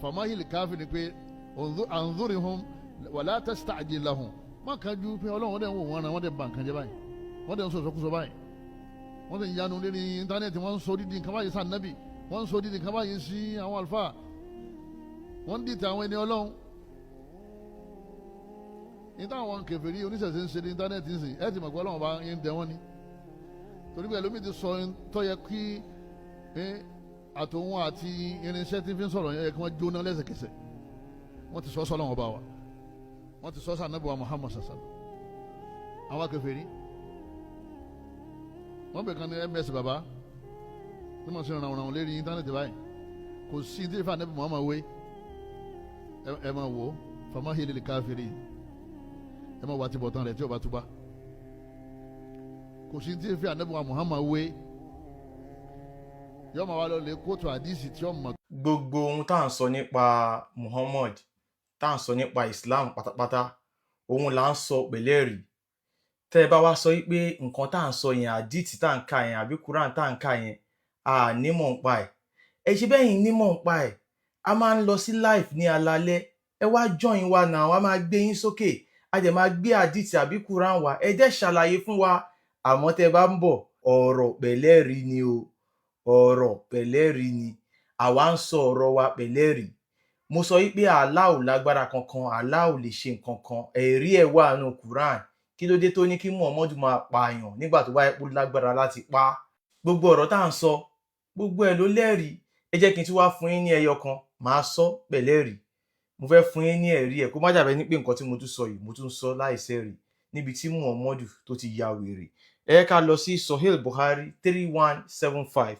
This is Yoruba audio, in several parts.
Famahil káfí ni pé anzurihum wala tasta'jil lahum. Má kánjú pé Ọlọ́run dẹ̀ ń wò wọ́n ràn, wọ́n dẹ̀ bà nǹkan jẹ́ báyìí, wọ́n dẹ̀ ń sọ sọkúsọ báyìí, wọ́n dẹ̀ ń yanu lórí íńtánẹ́ẹ̀tì, wọ́n ń sọ dídì nǹkan báyìí sànnábì, wọ́n ń sọ dídì nǹkan báyìí sí àwọn àlùfáà, wọ́n ń dìtẹ̀ àwọn ẹni Ọlọ́run. Ní táwọn kèfèrí oníṣẹ̀ṣe ń ṣe ní íńtánẹ́ẹ̀tì ń sìn, ẹ̀ ti mọ̀ pé Ọlọ́run bá ń dẹ wọ́n ni, torí pé ẹlòmíì ti sọ tó yẹ kí àtòun àti irinṣẹ́ tí fi ń sọ̀rọ̀ yẹn yẹ kí wọ́n jóná lẹ́sẹ̀kẹsẹ̀. Wọ́n ti sọ sọ́lọ́wọ́n ọba wa, wọ́n ti sọ sànẹ́bù wa Muhammad sàṣà. Àwọn kèfèrí, wọ́n bẹ̀ kan ní ms baba tí mo sì ràn ràn lérí íńtánẹ́ẹ̀tì báyìí. Kò sí tí ìfà nẹ́bù Muhammad wé. Ẹ máa wò ó, famahilil káfírí, ẹ máa wà tí bọ̀tán rẹ̀ tí ó bá túbá. Kò sí tí ìfà nẹ́bù Muhammad wé, yọ máa wá lọ lè kóòtù àdìsí tí ó mọ̀. Gbogbo ohun tá à ń sọ nípa Muhammad, tá à ń sọ nípa Islam pátápátá, òun là ń sọ pẹ̀lẹ́rìí. Tẹ́ ẹ bá wá sọ wípé nǹkan tá à ń sọ yẹn, àdìtì tá à ń kà yẹn àbí Quran tá à ń kà yẹn, a nímọ̀ nípa ẹ̀, ẹ ṣe bẹ́yìn nímọ̀ nípa ẹ̀. A máa ń lọ sí live ní alalẹ́, ẹ wá join wa náà, a máa gbé yín sókè, a dẹ̀ máa gbé àdìtì àbí Quran wá, ẹ dẹ̀ ṣàlàyé fún wa. Àmọ́ tẹ́ bá ń bọ̀, ọ̀rọ̀ pẹ̀lẹ́rìí ni o, ọ̀rọ̀ pẹ̀lẹ́rìí ni. Àwa ń sọ ọ̀rọ̀ wa pẹ̀lẹ́rìí. Mo sọ wípé Allah ò lágbára kankan, Allah ò lè ṣe nǹkan kan. Ẹ̀rí ẹ̀ wà nínú Quran. Kí ló dé tó ní kí Muhammadu máa pààyàn nígbà tó bá yẹ kó lágbára láti pa á? Gbogbo ọ̀rọ̀ tá à ń sọ, gbogbo ẹ̀ ló lẹ́rìí. Ẹ jẹ́ kí n tún wá fún yín ní ẹyọ kan, màá sọ pẹ̀lẹ́rìí. Mo fẹ́ fún yín ní ẹ̀rí ẹ̀, kó má dàbẹ́ ní pé nǹkan tí mo tún sọ yìí, mo tún sọ láìsẹ̀rí níbi tí Muhammadu tó ti ya wèrè. Ẹ ká lọ sí Sahih Bukhari 3175.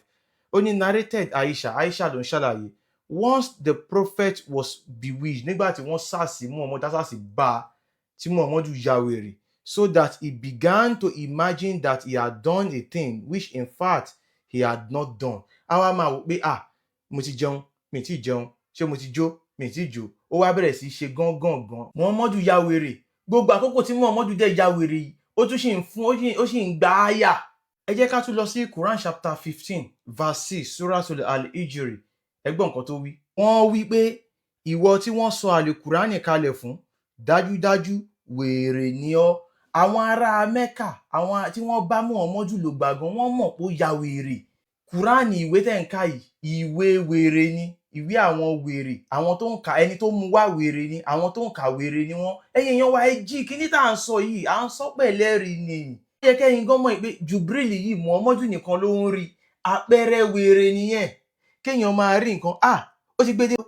Ó ní, narrated Aisha, Aisha ló ń ṣàlàyé, once the prophet was bewitched, nígbà tí wọ́n sàsì Muhammadu, sàsì bá a, tí Muhammadu ya wèrè, so that he began to imagine that he had done a thing which in fact he had not done. Àwa máa wò pé, ah, mo ti jẹun, mi ti jẹun, ṣé mo ti jó, mi ti jó. Ó wá bẹ̀rẹ̀ sí í ṣe gángangan. Muhammadu ya wèrè. Gbogbo àkókò tí Muhammadu dẹ̀ ya wèrè yìí, ó tún sì ń fún, ó sì ń gba àyà. Ẹ jẹ́ ká tún lọ sí Quran chapter 15 verse 6, Suratul Al-Hijri. Ẹ gbọ́ nǹkan tó wí. Wọ́n wí pé, ìwọ tí wọ́n sọ àlùkùránì kalẹ̀ fún, dájúdájú wèrè ni ọ́. Àwọn ará Mẹ́kà, àwọn tí wọ́n bá Muhammadu lò gbà gan, wọ́n mọ̀ pé ó ya wèrè. Kùránì, ìwé tẹ̀ ń kà yìí, ìwé wèrè ni, ìwé àwọn wèrè. Àwọn tó ń kà, ẹni tó mú wá, wèrè ni. Àwọn tó ń kà, wèrè ni wọ́n. Ẹ̀yin èèyàn wa, ẹ jí. Kíní tá à ń sọ yìí, à ń sọ pẹ̀lẹ́rìí ni. Ó yẹ kẹ́yin gan mọ̀ pé Jubril yìí, Muhammadu nìkan ló ń rí. Àpẹẹrẹ wèrè nìyẹn, kéèyàn máa rí nǹkan, ah, ó ti gbédé o,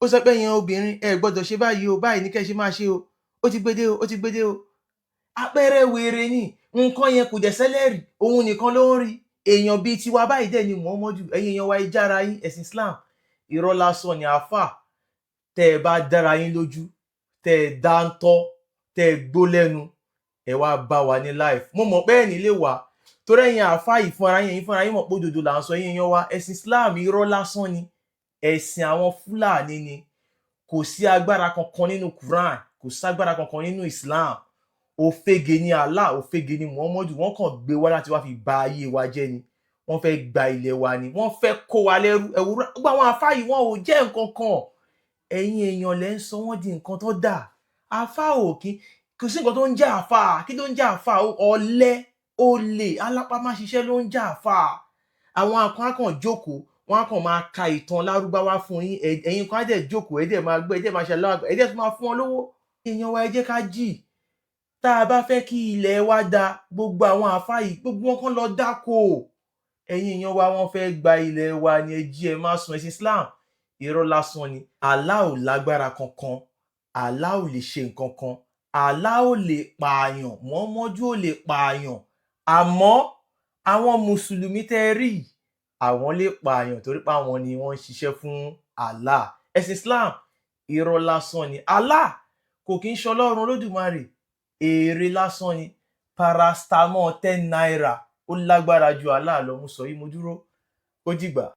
ó sọ pé ẹ̀yin obìnrin, ẹ gbọ́dọ̀ ṣe báyìí o, báyìí ní kẹ́ ṣe máa ṣe o, ó ti gbédé o, ó ti gbédé o. Àpẹẹrẹ wèrè ni nǹkan yẹn. Kò dẹ̀ sẹ́lẹ̀rì, òun nìkan ló ń rí. Èèyàn bíi tiwa báyìí dẹ̀ ni Muhammadu. Ẹ̀yin èèyàn wa, ìjára yín. Ẹ̀sìn Islam, irọ́ lásán ni. Àáfà, tẹ́ ẹ bá dára yín lójú, tẹ́ ẹ dáńtọ́, tẹ́ ẹ gbó lẹ́nu, ẹ wá bá wa ní live. Mo mọ̀ pé ẹ̀ nílé wa, torí ẹ̀yin àáfà yìí fúnra yín, ẹ̀yin fúnra yín mọ̀ pé òdodo là ń sọ. Yín èèyàn wa, ẹ̀sìn Islam, irọ́ lásán ni, ẹ̀sìn àwọn Fúlàní ni. Kò sí agbára kankan nínú Quran, kò ságbára kankan nínú Islam. Òfegè ni Allah, òfegè ni Muhammadu. Wọ́n kàn gbé wá láti wá fi ba ayé wa jẹ́ ni. Wọ́n fẹ́ gba ilẹ̀ wa ni, wọ́n fẹ́ kó wa lẹ́rú. Ẹ̀wúrọ̀ gbogbo àwọn àfáà yìí, wọn ò jẹ́ nǹkan kan. Ẹ̀yin èèyàn lẹ́ ń sọ wọ́n di nǹkan tó dà. Àfáà ò kí, kò sí nǹkan tó ń jẹ́ àfáà. Kí ló ń jẹ́ àfáà? Ọ̀lẹ, olè, alápámáṣiṣẹ́ ló ń jẹ́ àfáà. Àwọn kan á kàn jókòó, wọ́n á kàn máa ka ìtàn Lárúbáwá fún yín. Ẹ̀yin kan á dẹ̀ jókòó, ẹ dẹ̀ máa gbọ́, ẹ dẹ̀ máa ṣe aláwọ̀, ẹ dẹ̀ tún máa fún wọn lówó. Èèyàn wa, ẹ jẹ́ ká jì. Tá a bá fẹ́ kí ilẹ̀ wa da, gbogbo àwọn àfáà yìí, gbogbo wọn kàn lọ dáko. Ẹ̀yin èèyàn wa, wọ́n fẹ́ gba ilẹ̀ wa ni. Ẹ jí, ẹ má sùn. Ẹ̀sìn Islam, irọ́ lásán ni. Allah ò lágbára kankan, Allah ò lè ṣe nǹkan kan, Allah ò lè pààyàn, Muhammadu ò lè pààyàn. Àmọ́ àwọn mùsùlùmí tẹ́ ẹ rí yìí, àwọn lè pààyàn, torí pé àwọn ni wọ́n ń ṣiṣẹ́ fún Allah. Ẹ̀sìn Islam, irọ́ lásán ni. Allah kò kí ń ṣọlọ́run Olódùmarè, èrè lásán ni. Paracetamol ₦10 ó lágbára ju Allah lọ. Mo sọ yìí, mo dúró. Ó dìgbà.